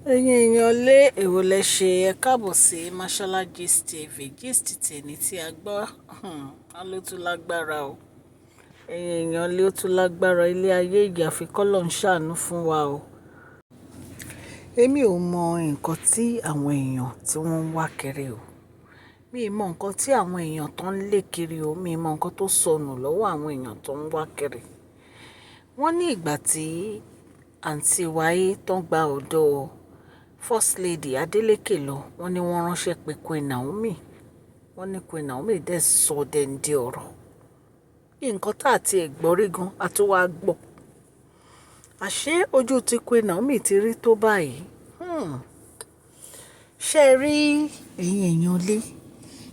Ẹ̀yin èèyàn lé, èwo lẹ ṣe? Ẹ káàbọ̀ sí Mashola Gist TV. Gist tèmi tí a gbọ́, wọ́n ló tún lágbára o. Ẹ̀yin èèyàn lé, ó tún lágbára. Ilé ayé yìí àfi k'Ọlọ́run ṣàánú fún wa o. Èmi ò mọ nǹkan tí àwọn èèyàn tí wọ́n ń wá kiri o. Mi ò mọ nǹkan tí àwọn èèyàn tó ń lé kiri o. Mi ò mọ nǹkan tó sọnù lọ́wọ́ àwọn èèyàn tó ń wá kiri. Wọ́n ní ìgbà tí àǹtí wa yìí tó ń gba ọ̀dọ̀ First Lady Adeleke lọ, wọ́n ní wọ́n ránṣẹ́ pé Queen Naomi. Wọ́n ní Queen Naomi dẹ̀ sọ dẹndé ọ̀rọ̀. Nǹkan tí a ti ẹ̀ gbọ́ rí gan, a tún wá gbọ́. Àṣé ojú tí Queen Naomi ti rí tó báyìí? Hmm. Ṣé ẹ rí, ẹ̀yin èèyàn lé?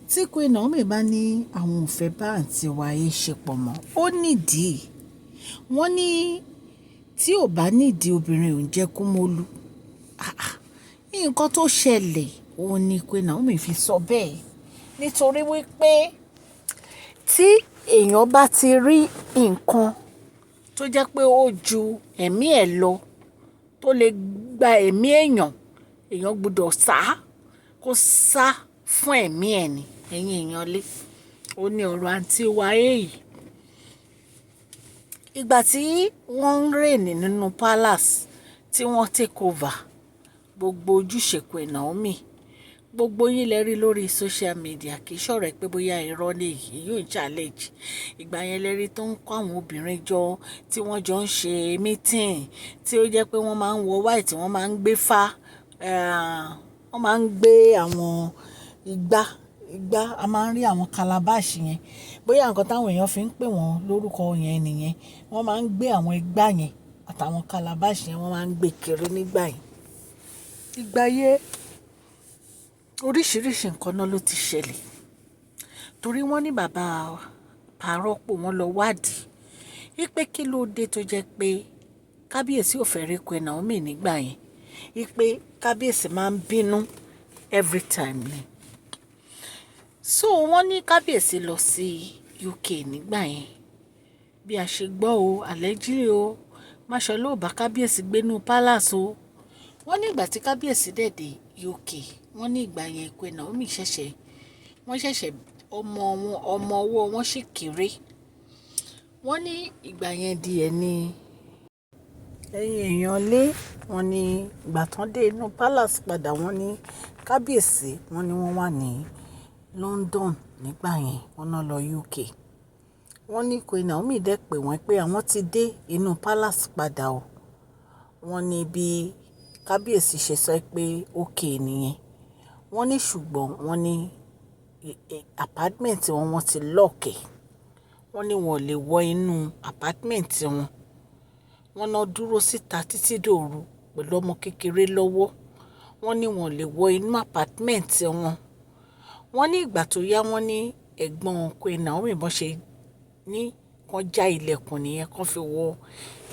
Tí Queen Naomi bá ní àwọn ò fẹ́ bá àǹtí wa yìí ṣe pọ̀ mọ́, ó nídìí. Wọ́n ní tí ò bá nídìí, obìnrin ò ń jẹ́ Kúmólú. Ah ah. Nǹkan tó ṣẹlẹ̀, òun ni Queen Naomi fi sọ bẹ́ẹ̀. Nítorí wípé tí èèyàn bá ti rí nǹkan tó jẹ́ pé ó ju ẹ̀mí ẹ̀ lọ, tó lè gba ẹ̀mí èèyàn, èèyàn gbọdọ̀ sá, kó sá fún ẹ̀mí ẹ̀ ni. Ẹ̀yin èèyàn lé. Ó ní ọ̀rọ̀ àǹtí wa yìí. Ìgbà tí wọ́n ń reign nínú palace, tí wọ́n take over gbogbo ojúṣe Queen Naomi, gbogbo yín lẹ rí lórí social media, kì í ṣọ̀rọ̀ pé bóyá irọ́ ni èyí yóò challenge. Ìgbà yẹn lẹ rí tó ń kó àwọn obìnrin jọ, tí wọ́n jọ ń ṣe meeting, tí ó jẹ́ pé wọ́n máa ń wọ white, wọ́n máa ń gbé fá, wọ́n máa ń gbé àwọn igbá, igbá, a máa ń rí àwọn calabash yẹn. Bóyá nǹkan táwọn èèyàn fi ń pè wọ́n lórúkọ yẹn nìyẹn. Wọ́n máa ń gbé àwọn igbá yẹn àtàwọn calabash yẹn, wọ́n máa ń gbé kiri nígbà yẹn. Ìgbà yẹn, oríṣìíríṣìí nǹkan náà ló ti ṣẹlẹ̀. Torí wọ́n ní bàbá Pàrọ́pò, wọ́n lọ wádìí wípé kí ló dé tó jẹ́ pé kábíyèsí ò fẹ́ rí Queen Naomi nígbà yẹn. Wípé kábíyèsí máa ń bínú every time ni. So wọ́n ní kábíyèsí lọ sí UK nígbà yẹn. Bí a ṣe gbọ́ o, allegedly o, Mashola ò bá kábíyèsí gbé nínú palace o. Wọ́n ní ìgbà tí kábíyèsí dẹ̀ dé UK, wọ́n ní ìgbà yẹn Queen Naomi ṣẹ̀ṣẹ̀, wọ́n ṣẹ̀ṣẹ̀ ọmọ wọn, ọmọ ọwọ́ wọn sì kéré. Wọ́n ní ìgbà yẹn díẹ̀ ní ẹ̀yin èèyàn lé. Wọ́n ní ìgbà tán dé inú palace padà, wọ́n ní kábíyèsí, wọ́n ní wọ́n wà ní London nígbà yẹn, wọ́n náà lọ UK. Wọ́n ní Queen Naomi dẹ̀ pé wọ́n pé àwọn ti dé inú palace padà o. Wọ́n ní bí kábíyèsí ṣe sọ pé okay nìyẹn. Wọ́n ní ṣùgbọ́n wọ́n ní apartment wọn, wọ́n ti lock ẹ̀. Wọ́n ní wọn ò lè wọ inú apartment wọn. Wọ́n náà dúró síta títí dòru pẹ̀lú ọmọ kékeré lọ́wọ́. Wọ́n ní wọn ò lè wọ inú apartment wọn. Wọ́n ní ìgbà tó yá, wọ́n ní ẹ̀gbọ́n Queen Naomi bọ́n ṣe ní kàn já ilẹ̀kùn nìyẹn, kàn fi wọ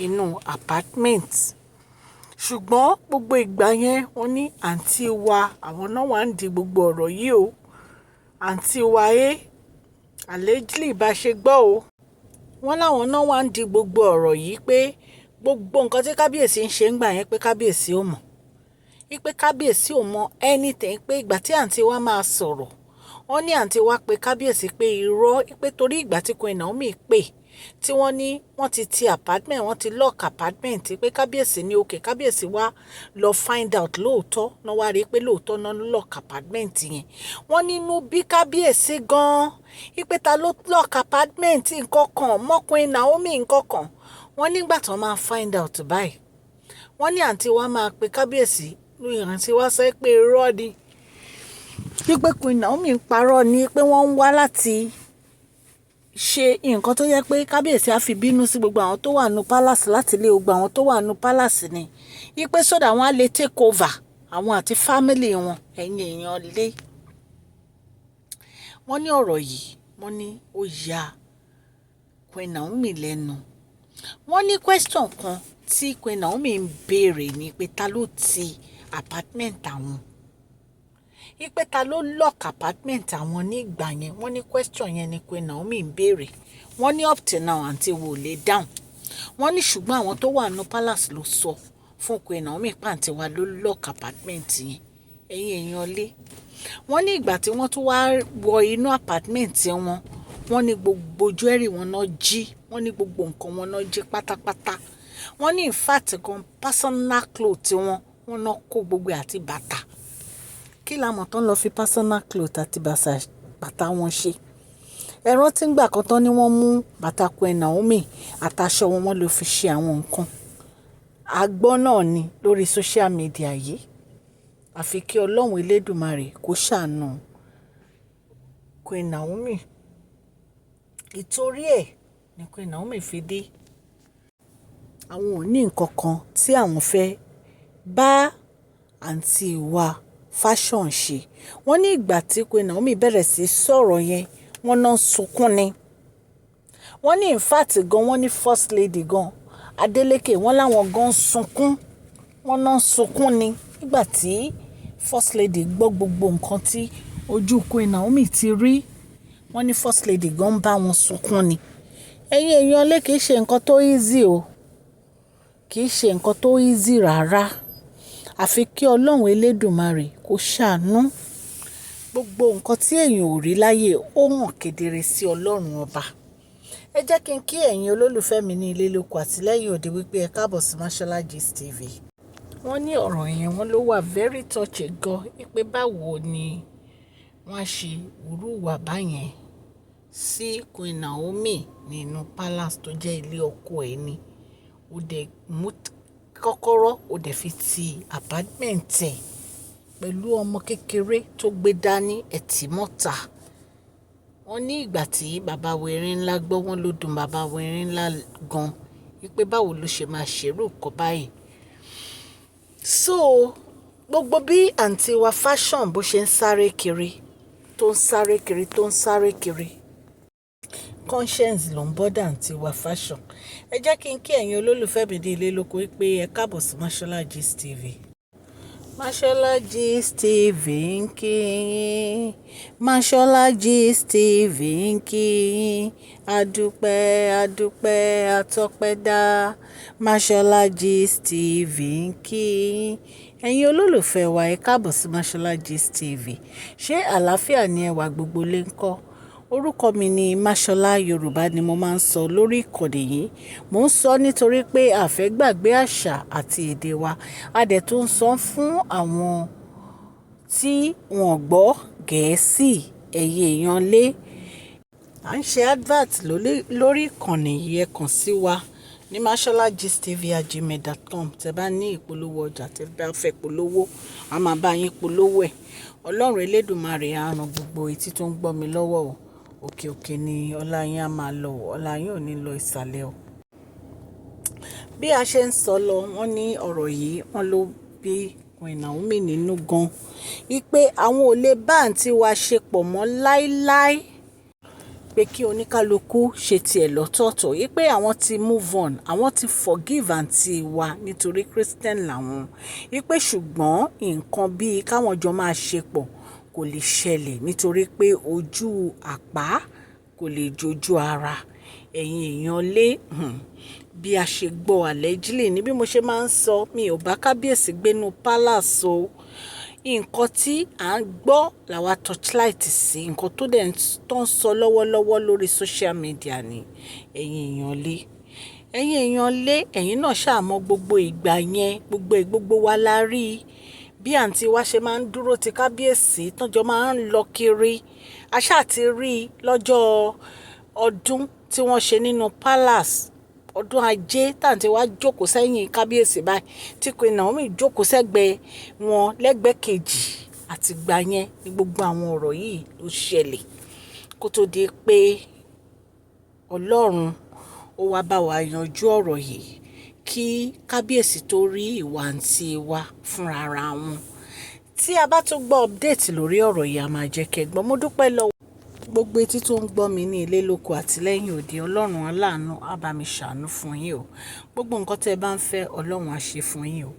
inú apartment. Ṣùgbọ́n gbogbo ìgbà yẹn, wọ́n ní àǹtí wa, àwọn náà wà ń di gbogbo ọ̀rọ̀ yìí o. Àǹtí wa allegedly bá ṣe gbọ́ o. Wọ́n láwọn náà wà ń di gbogbo ọ̀rọ̀ yìí pé gbogbo nǹkan tí kábíyèsí ń ṣe nígbà yẹn, pé kábíyèsí ò mọ̀. Wípé kábíyèsí ò mọ anything, pé ìgbà tí àǹtí wa máa sọ̀rọ̀, wọ́n ní àǹtí wa pé kábíyèsí pé irọ́, pé torí ìgbà tí Queen Naomi pè, tí wọ́n ní wọ́n ti ti apartment, wọ́n ti lock apartment, pé kábíyèsí ní okay. Kábíyèsí wá lọ find out lóòótọ́ náà, wá rí pé lóòótọ́ náà lock apartment yẹn. Wọ́n nínú bí kábíyèsí gan-an wípé ta ló lock apartment, nǹkan kan mọ́ Queen Naomi, nǹkan kan. Wọ́n nígbà tí wọ́n máa find out báyìí, wọ́n ní àǹtí wa máa pe kábíyèsí ní àǹtí wa sọ pé irọ́ ni, wípé Queen Naomi ń parọ́ ni, pé wọ́n ń wá láti ṣe nǹkan tó yẹ pé kábíyèsí á fi bínú sí gbogbo àwọn tó wà nínú palace, láti lé gbogbo àwọn tó wà nínú palace ni, wípé so that wọ́n á lè take over àwọn àti family wọn. Ẹ̀yin èèyàn lé, wọ́n ní ọ̀rọ̀ yìí, wọ́n ní ó ya Queen Naomi lẹ́nu. Wọ́n ní question kan tí Queen Naomi ń béèrè ni pé ta ló ti apartment àwọn, wípé ta ló lock apartment àwọn ní ìgbà yẹn. Wọ́n ní question yẹn ni Queen Naomi ń béèrè. Wọ́n ní up till now, àǹtí wo lè dáhùn. Wọ́n ní ṣùgbọ́n àwọn tó wà nínú palace ló sọ. fún Queen Naomi pé àǹtí wa ló lock apartment yẹn. Ẹ̀yin èèyàn lé. Wọ́n ní ìgbà tí wọ́n tún wá wọ inú apartment wọn, wọ́n ní gbogbo jewelry wọn náà jí, wọ́n ní gbogbo nǹkan wọn náà jí pátápátá. Wọ́n ní in fact gan, personal cloth wọn, wọ́n náà kó gbogbo àti bàtà. Kí la mọ̀ tán lọ fi personal cloth àti bàtà wọn ṣe? Ẹ rántí ìgbà kan tán ní wọ́n mú bàtà Queen Naomi àtàṣọ wọn, wọ́n lọ fi ṣe àwọn nǹkan. A gbọ́ náà ni lórí social media yìí. Àfi kí Ọlọ́run Elédùmarè kó ṣàánú Queen Naomi. Ìtorí ẹ̀ ni Queen Naomi fi dé. Àwọn ò ní nǹkan kan tí àwọn fẹ́ bá àǹtí wa Fashion ṣe. Wọ́n ní ìgbà tí Queen Naomi bẹ̀rẹ̀ sí sọ̀rọ̀ yẹn, wọ́n náà sunkún ni. Wọ́n ní in fact gan, wọ́n ní first lady gan, Adeleke, wọ́n láwọn gan sunkún. Wọ́n náà sunkún ni nígbà tí first lady gbọ́ gbogbo nǹkan tí ojú Queen Naomi ti rí. Wọ́n ní first lady gan bá wọn sunkún ni. Ẹ̀yin èèyàn lé, kìí ṣe nǹkan tó easy o. Kì í ṣe nǹkan tó easy rárá. Àfi kí Ọlọ́run Elédùmarè kó ṣàánú. Gbogbo nǹkan tí èèyàn ò rí láyé, ó hàn kedere sí Ọlọ́run ọba. Ẹ jẹ́ kí n kí ẹ̀yin olólùfẹ́ mi ní ilé lóko àti lẹ́yìn òde wípé ẹ káàbọ̀ sí Mashola Gist TV. Wọ́n ní ọ̀rọ̀ yẹn, wọ́n ló wà very touchy gan, wípé báwo ni wọ́n ṣe wúrú wà báyẹn sí Queen Naomi nínú palace tó jẹ́ ilé ọkọ ẹ̀ ni. Ó dẹ̀ mú kọ́kọ́rọ́, ó dẹ̀ fi ti apartment ẹ̀ pẹ̀lú ọmọ kékeré tó gbé dání ẹ̀tì mọ́ta. Wọ́n ní ìgbà tí bàbá wa Erinla gbọ́, wọ́n ló dùn bàbá wa Erinla gan, wípé báwo ló ṣe máa ṣerú nǹkan báyìí. So gbogbo bí àǹtí wa Fashion bó ṣe ń sáré kiri, tó ń sáré kiri, tó ń sáré kiri, conscience ló ń bother àǹtí wa Fashion. Ẹ jẹ́ kí n kí ẹ̀yin olólùfẹ́ mi ní ilé lóko wípé ẹ káàbọ̀ sí Mashola Gist TV. Mashola Gist TV ń kí yín. Mashola Gist TV ń kí yín. Adúpẹ́, adúpẹ́, atọ́pẹ́dá. Mashola Gist TV ń kí yín. Ẹ̀yin olólùfẹ́ wa, ẹ káàbọ̀ sí Mashola Gist TV. Ṣé àlàáfíà ni ẹwà gbogbo lè ń kọ́? Orúkọ mi ni Mashola. Yorùbá ni mo máa ń sọ lórí ìkànnì yìí. Mo ń sọ nítorí pé a fẹ́ gbàgbé àṣà àti èdè wa. A dẹ̀ tún ń sọ fún àwọn tí wọ́n gbọ́ Gẹ̀ẹ́sì, ẹ̀yin èèyàn lé. À ń ṣe advert lórí ìkànnì yìí, ẹ kàn sí wa ní masholagistv@gmail.com. Tẹ bá ní ìpolówó ọjà tí ẹ bá fẹ́ polówó, a máa bá yín polówó ẹ̀. Ọlọ́run Elédùmarè á ran gbogbo etí tó ń gbọ́ mi lọ́wọ́ o. Òkè òkè ni ọlá yín á máa lọ, ọlá yín ò ní lọ ìsàlẹ̀ o. Bí a ṣe ń sọ lọ, wọ́n ní ọ̀rọ̀ yìí, wọ́n ló bí Queen Naomi nínú gan, wípé àwọn ò lè bá àǹtí wa ṣe pọ̀ mọ́ láíláí, pé kí oníkálukú ṣe tiẹ̀ lọ́tọ̀ọ̀tọ̀, wípé àwọn ti move on, àwọn ti forgive àǹtí wa nítorí Christian làwọn, wípé ṣùgbọ́n nǹkan bí káwọn jọ máa ṣe pọ̀ kò lè ṣẹlẹ̀ nítorí pé ojú àpá kò lè jojú ara. Ẹ̀yin èèyàn lé, bí a ṣe gbọ́ allegedly ní bí mo ṣe máa ń sọ, mi ò bá kábíyèsí gbénú palace o. Nǹkan tí à ń gbọ́ làwa torchlight sí, nǹkan tó dẹ̀ tó ń sọ lọ́wọ́lọ́wọ́ lórí social media ni. Ẹ̀yin èèyàn lé. Ẹ̀yin èèyàn lé, ẹ̀yin náà ṣà mọ̀ gbogbo ìgbà yẹn, gbogbo gbogbo wa la rí bí àǹtí wa ṣe máa ń dúró ti kábíyèsí, tán jọ máa ń lọ kiri. A ṣà ti rí lọ́jọ́ ọdún tí wọ́n ṣe nínú palace, ọdún ajé, tí àǹtí wa jókòó sẹ́yìn kábíyèsí báyìí, tí Queen Naomi jókòó sẹ́gbẹ̀ẹ́ wọn lẹ́gbẹ̀ẹ́ kejì. Àti ìgbà yẹn ni gbogbo àwọn ọ̀rọ̀ yìí ló ṣẹlẹ̀ kó tó di pé Ọlọ́run ó wá bá wa yanjú ọ̀rọ̀ yìí, kí kábíyèsí tó rí ìwà àǹtí wa fúnra ra wọn. Tí a bá tún gbọ́ update lórí ọ̀rọ̀ yìí, a máa jẹ́ kí ẹ gbọ́. Mo dúpẹ́ lọ́wọ́ gbogbo etí tó ń gbọ́ mi ní ilé lóko àti lẹ́yìn òde. Ọlọ́run aláàánú á bá mi ṣàánú fún yín o. Gbogbo nǹkan tí ẹ bá ń fẹ́, Ọlọ́run á ṣe fún yín o.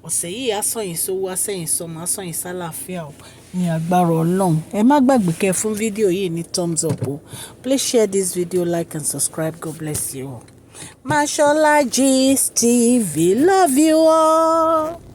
Ọ̀sẹ̀ yìí á sàn yín sówó, á sẹ́yìn sọ́mọ, á sàn yín sálàáfíà o. Ní agbára Ọlọ́run. Ẹ má gbàgbé kẹ́ fún fídíò yìí ní thumbs up o. Please share this video, like and subscribe. God bless you all. Mashola Gist TV. Love you all.